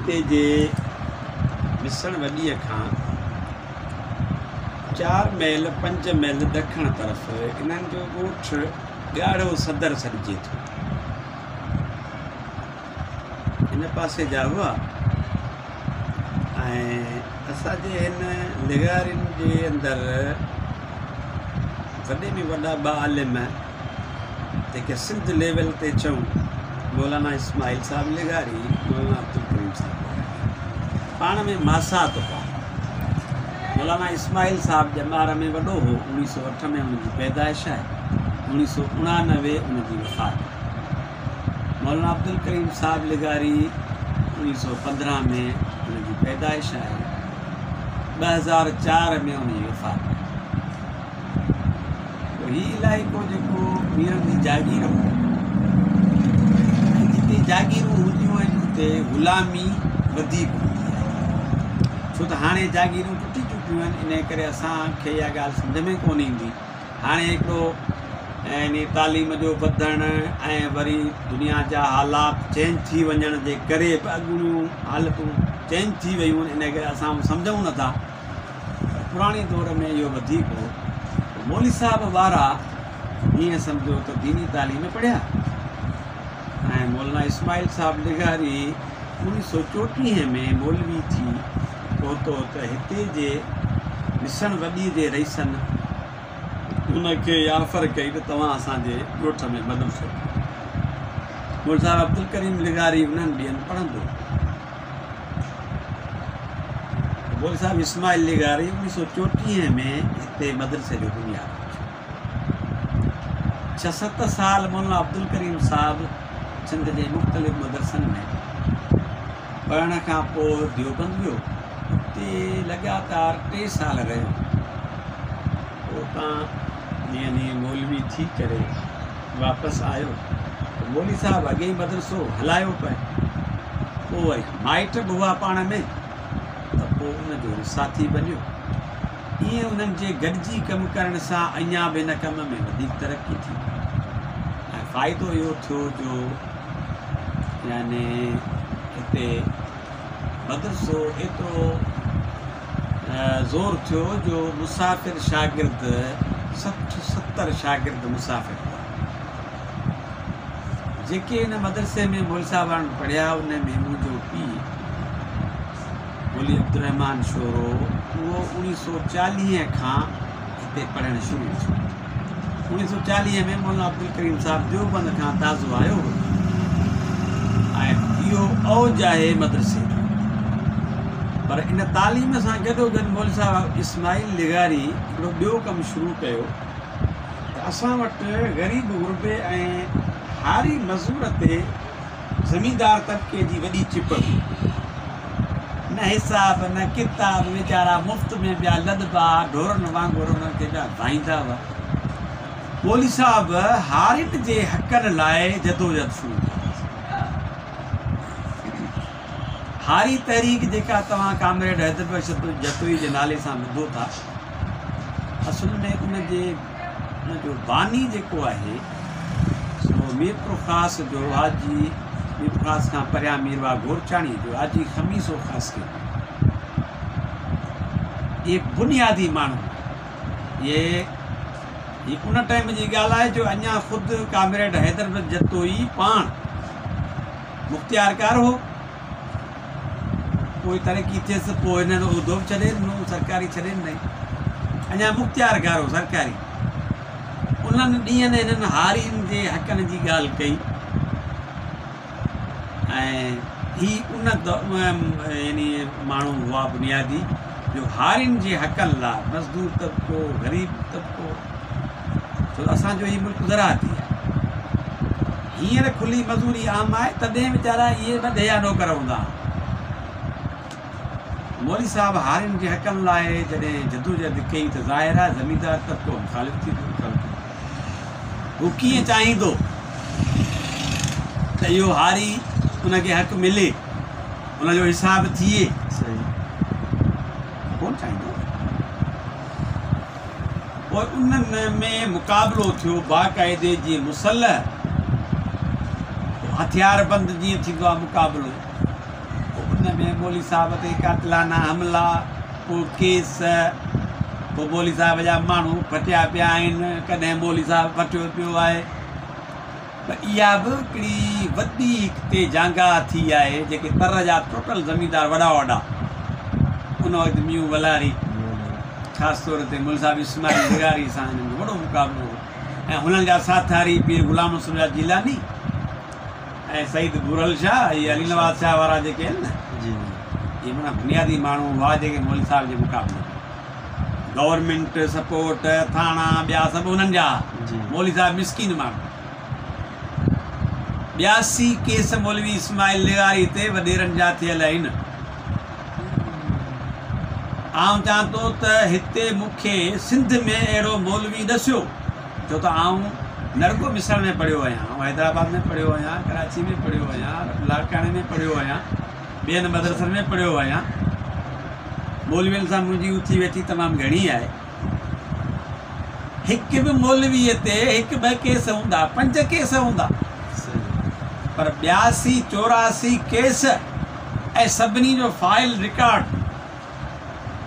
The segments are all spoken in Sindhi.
هتي جي مسڻ وڏيء کان چار ميل پنج ميل ڏکڻ طرف انهن جو ڳوٺ ڳاڙهو صدر سڏجي ٿو. هن پاسي جا هئا ۽ اسان جي هن لغارين جي اندر وڏي ۾ وڏا ٻه عالم جيڪي سنڌ ليول تي چئون مولانا اسماعيل صاحب لغاري مولانا عبدالڪريم صاحب لغاري پاڻ ۾ ماسات هئا. مولانا اسماعيل صاحب ڄمار ۾ وڏو هو، 1908 ۾ ان جي پيدائش آهي، 1989 ان جي وفات. مولانا عبدالڪريم صاحب لغاري 1915 ۾ ان جي پيدائش آهي، 2004 ۾ ان جي وفات. هي علائقو جيڪو ميرن جي جاگير هو ۽ جتي جاگيرون هونديون آهن اتي غلامي وڌيڪ هوندي آهي، ڇو ته هاڻي جاگيرون ٽٽي چڪيون آهن، انهي ڪري اسان کي اها ڳالهه سمجهه ۾ ڪونه ايندي. هاڻي هڪڙو يعني تعليم جو وڌڻ ۽ وري دنيا جا حالات چينج ٿي وڃڻ جي ڪري به اڳوڻيون حالتون چينج ٿي ويون آهن، انهي ڪري اسان سمجهون نٿا. پر پراڻي دور ۾ اهو وڌيڪ هو ته مولوي صاحب وارا ائين سمجهو ته ديني تعليم پڙهيا ۽ مولانا اسماعيل صاحب لغاري 1934 ۾ مولوي ٿي پهتو ته هتي جي مسڻ وڏي جي رئيسن ان کي آفر ڪئي ته توهان اسان جي ڳوٺ ۾ مدرسو کوليو. مولوي صاحب عبدالڪريم لغاري انهن ڏينهن پڙهندو هو. مولوي صاحب اسماعيل لغاري 1934 ۾ هتي مدرسي جو بنياد رکيو. ڇهه ست سال مولانا عبدالڪريم صاحب سنڌ جي مختلف مدرسن ۾ پڙهڻ کان پوء ديوبند ويو. اتي لڳاتار ٽي سال رهيو. پوء اتان يعني مولوي ٿي ڪري واپس آيو ته مولوي صاحب اڳي ئي مدرسو هلايو پئي. پوء وري مائٽ به هئا پاڻ ۾ ته پوء ان جو وري ساٿي بنيو. ائين انهن جي گڏجي ڪم ڪرڻ سان اڃا به هن ڪم ۾ وڌيڪ ترقي ٿي ۽ فائدو اهو ٿيو جو يعني هتي مدرسو ايترو زور ٿيو جو مسافر شاگرد 60 70 شاگرد مسافر هئا جيڪي ان مدرسي ۾ مولوي صاحب وارن پڙهيا. ان ۾ منهنجو پيء مولوي عبدالرحمان شورو اهو 1940 کان هتي پڙهڻ شروع ٿيو. 1940 ۾ مولانا عبدالڪريم صاحب ديوبند کان تازو آيو هو ۽ اهو اوج آهي مدرسي جو. پر ان تعليم سان گڏوگڏ مولوي صاحب اسماعيل لغاري هڪڙو ٻيو ڪم شروع ڪيو ته اسان وٽ غريب غربي ۽ هاري مزور تي زميندار طبقي جي وڏي چپ هئي. نه حساب نه ڪتاب، ويچارا مفت ۾ پيا لڏبا، ڍورن وانگر انهن کي پيا وهائيندا هئا. مولوي صاحب هارين جي حقن لاء جدوجهد شروع ڪئي. هاري تحريڪ جيڪا توهان ڪامريڊ حيدر بخش جتوئي جي نالي سان ٻڌو ٿا، اصل ۾ ان جي ان جو باني جيڪو آهي سو ميرپورخاص جو حاجي، ميرپورخاص کان پريان ميرواهه گورچاڻي جو حاجي خميسو خاصخيلي. اهي بنيادي ماڻهو اهي هي ان ٽائيم جي ڳالهه آهي جو اڃا خود ڪامريڊ حيدر بخش جتوئي پاڻ مختيارڪار هو. پوء ترقي ٿيس، پوء هنن عهدو به ڇڏي ڏنو، سرڪاري ڇڏي ڏنائين. اڃا مختيارڪار هو سرڪاري. انهن ڏينهن هنن هارين جي حقن جي ڳالهه ڪئي ۽ هي ان يعني ماڻهو هئا بنيادي جو هارين جي حقن لاء مزدور طبقو، غريب طبقو، ڇو ته اسان جو هي ملڪ زراعتي آهي. هينئر کلي مزوري عام آهي، تڏهن ويچارا اهي ٻڍي جا نوڪر هوندا ها. مولوي صاحب هارين جي حقن لاء جڏهن جدوجهد ڪئي ته ظاهر آهي زميندار طبقو مخالف ٿي پيو. هو ڪيئن چاهيندو ته اهو هاري ان کي حق ملي، ان جو حساب ٿئي؟ ڪونه چاهيندو. پوء انهن ۾ مقابلو ٿيو باقاعدي جيئن مسلح هٿياربند جيئن ٿيندو آهي مقابلو، پوء ان ۾ مولوي صاحب تي قاتلانه حملا، پوء ڪيس، پوء مولوي صاحب جا ماڻهو ڦٽيا پيا آهن، ڪڏهن مولوي صاحب ڦٽيو پيو آهي. پر اها به هڪڙي وڏي هتي جانگاهه ٿي آهي، جيڪي تر جا ٽوٽل زميندار وڏا وڏا ان وقت ميون ولهاري خاص طور تي مولوي صاحب اسماعيل لغاري سان هنن جو وڏو مقابلو هو ۽ هنن جا ساٿاري پير غلام حسين شاهه جيلاني ۽ سيد ڀورل شاهه اهي علي نواز شاهه وارا جيڪي آهن نه جي اهي معنيٰ بنيادي ماڻهو هئا جيڪي مولوي صاحب جي مقابلي ۾ گورنمينٽ سپورٽ ٿاڻا ٻيا سڀ انهن جا جي مولوي صاحب مسڪين ماڻهو 82 ڪيس مولوي اسماعيل لغاري تي وڏيرن جا ٿيل آهن. آئون چوان ٿو ته هتي مون کي سنڌ ۾ اهڙو مولوي ڏسيو، ڇو ته آئون نه رڳو مسڻ ۾ پڙهيو آهيان، آئون حيدرآباد ۾ پڙهيو آهيان، ڪراچي ۾ پڙهيو آهيان، لاڙڪاڻي ۾ پڙهيو آهيان، ٻين مدرسن ۾ پڙهيو آهيان. مولوين سان منهنجي اٿي ويٺي تمام گهڻي آهي. هڪ به مولويء تي هڪ ٻه ڪيس هوندا، پنج ڪيس هوندا، پر 82 84 ڪيس ۽ سڀني جو فائل رڪارڊ،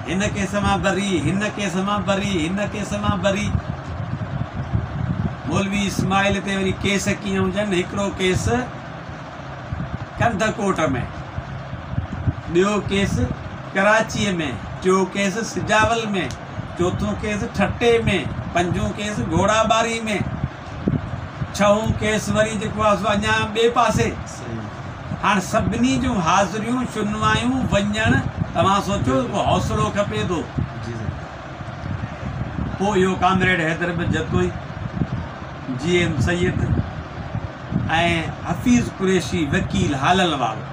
هن ڪيس مان بري، هن ڪيس مان بري، هن ڪيس مان بري. مولوي اسماعيل تي وري ڪيس ڪيئن هجن، هڪڙو ڪيس ڪنڌڪوٽ ۾، ٻيو ڪيس ڪراچيء ۾، ٽيون ڪيس سجاول ۾، چوٿون ڪيس ٺٽي ۾، پنجون ڪيس گهوڙاٻاري ۾، ڇهون ڪيس وري جيڪو آهي سو اڃا ٻئي پاسي. هاڻ سڀني جون حاضريون، شنوايون، وڃڻ، توهان سوچيو ڪو حوصلو کپي ٿو. پوء اهو ڪامريڊ حيدر بخش جتوئي، جي ايم سيد ۽ حفيظ قريشي وڪيل هالن وارو،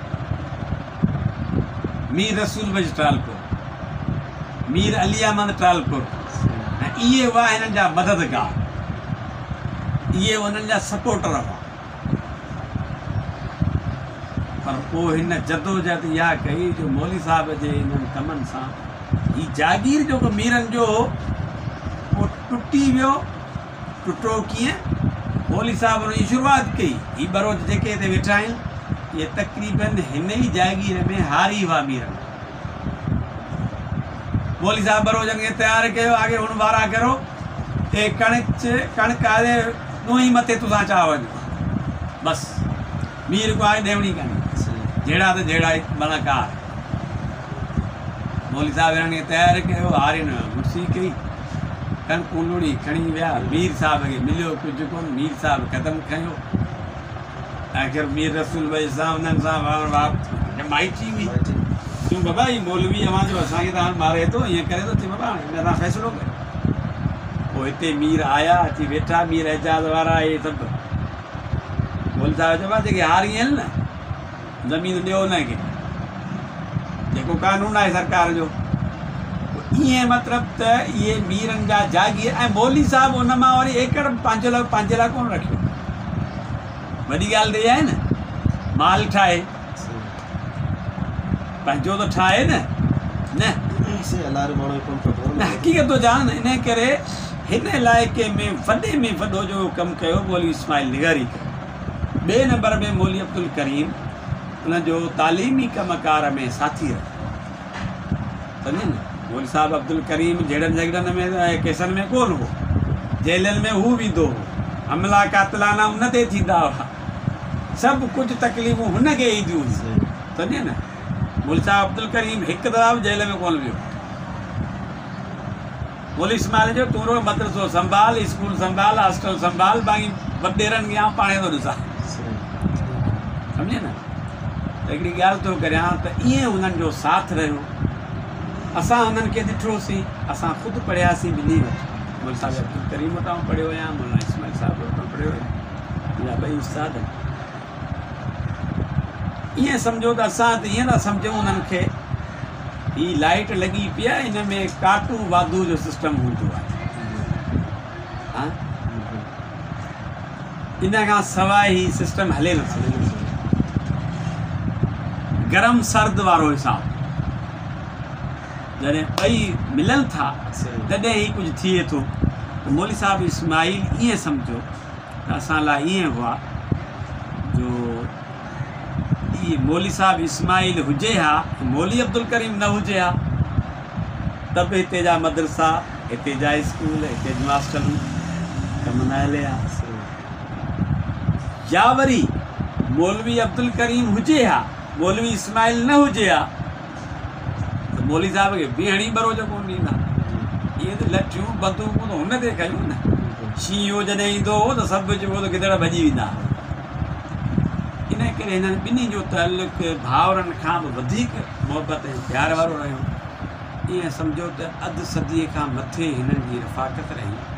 مير رسول بخش ٽالپر، مير علي احمد ٽالپر ۽ اهي هئا هنن جا مددگار، اهي انهن جا سپورٽر هئا. پر پوء هن جدوجهد اها ڪئي جو مولوي صاحب جي انهن ڪمن سان هي جاگير جيڪو ميرن جو هو اهو ٽٽي ويو. ٽٽو ڪيئن؟ مولوي صاحب ان جي شروعات ڪئي. هي ٻروچ جيڪي هتي ويٺا آهن، اهي تقريباً هن ئي جاگير ۾ هاري هئا ميرن جا. مولوي صاحب ٻروچن کي تيار ڪيو، آگي هن وارا ڪرو، اي ڪڻچ ڪڻڪ آهي ڏوهين مٿي تسان چا وڃو. بس مير ڪو آهي ڏيوڻي ڪانهي. جهيڙا ته جهيڙا ئي معنيٰ ڪار. مولوي صاحب هنن کي تيار ڪيو، هارين مڙسي ڪئي، ڪڻڪون لڻي کڻي ويا، مير صاحب کي مليو ڪجهه ڪونه، مير صاحب قدم کنيو، آخر مير رسول بخش سان انهن سان مائٽي هئي، چيون بابا هي مولوي اوهان جو اسان کي ته هاڻ ماري ٿو، ائين ڪري ٿو، چي بابا هاڻي هن سان فيصلو ڪريو. پوء هتي مير آيا، اچي ويٺا، مير اعجاز وارا اهي سڀ. مولوي صاحب چيو بابا جيڪي هاري آهن نه، زمين ڏيو انهن کي جيڪو قانون آهي سرڪار جو ائين مطلب ته اهي ميرن جا جاگير ۽ مولوي صاحب ان مان وري ايڪڙ به پنهنجي لاء پنهنجي لاء ڪونه رکيو وڏي ڳالهه ته اها آهي نه مال ٺاهي پنهنجو ته ٺاهي نه نه نه حقيقت ٿو چوان نه ان ڪري هن علائقي ۾ وڏي ۾ وڏو جو ڪم ڪيو مولوي اسماعيل لغاري ڪيو ٻئي نمبر ۾ مولوي عبدالڪريم ان جو تعليمي ڪم ڪار ۾ ساٿي رهيو. سمجهين نه؟ مولوي صاحب عبدالڪريم جهيڙن جهڳڙن ۾ ۽ ڪيسن ۾ ڪونه هو. جيلن ۾ هو ويندو هو. حملا قاتلانه ان تي ٿيندا هئا. سڀ ڪجهه تڪليفون هن کي اينديون هيون. سمجهين نه؟ مولوي صاحب عبدالڪريم هڪ دفعا به جيل ۾ ڪونه ويو. مولوي اسماعيل چيو، تون رڳو مدرسو سنڀال، اسڪول سنڀال، هاسٽل سنڀال، باقي وڏيرن کي آئون پاڻهي ٿو ڏسان. سمجهين نه؟ ته هڪڙي ڳالهه ٿو ڪريان ته ائين هنن جو ساٿ رهيو. اسان هنن کي ڏٺوسين، اسان خود پڙهياسين ٻنهي وٽ. مولوي صاحب عبدالڪريم وٽان پڙهيو آهيان، مولانا اسماعيل صاحب وٽان پڙهيو آهيان. منهنجا ٻئي استاد آهن. ائين سمجهو ته اسان ته ائين ٿا سمجهون انهن کي هي لائيٽ لڳي پئي آهي ان ۾ ڪاٽو واڌو جو سسٽم هوندو آهي ها ان کان سواء هي سسٽم هلي نٿو گرم سرد وارو حساب جڏهن ٻئي ملن ٿا تڏهن هي ڪجهه ٿئي ٿو ته مولوي صاحب اسماعيل ائين سمجهو ته اسان لاء ائين هئا جو مولوي صاحب اسماعيل هجي ها ۽ مولوي عبدالڪريم نه هجي ها ته به هتي جا مدرسا، هتي جا اسڪول، هتي جون هاسٽلون ڪم نه هلي ها. يا وري مولوي عبدالڪريم هجي ها، مولوي اسماعيل نه هجي ها ته مولوي صاحب کي بيهڻ ئي ٻروچ ڪونه ڏيندا. اهي ته لٺيون بندوقون ته هن تي کنيون نه. شينهن جڏهن ايندو هو ته سڀ جيڪو ته گدڙ ڀڄي ويندا هئا. ان ڪري هنن ٻنهي جو تعلق ڀائرن کان به وڌيڪ محبت ۽ پيار وارو رهيو. ائين سمجهو ته اڌ صديء کان مٿي هنن جي رفاقت رهي.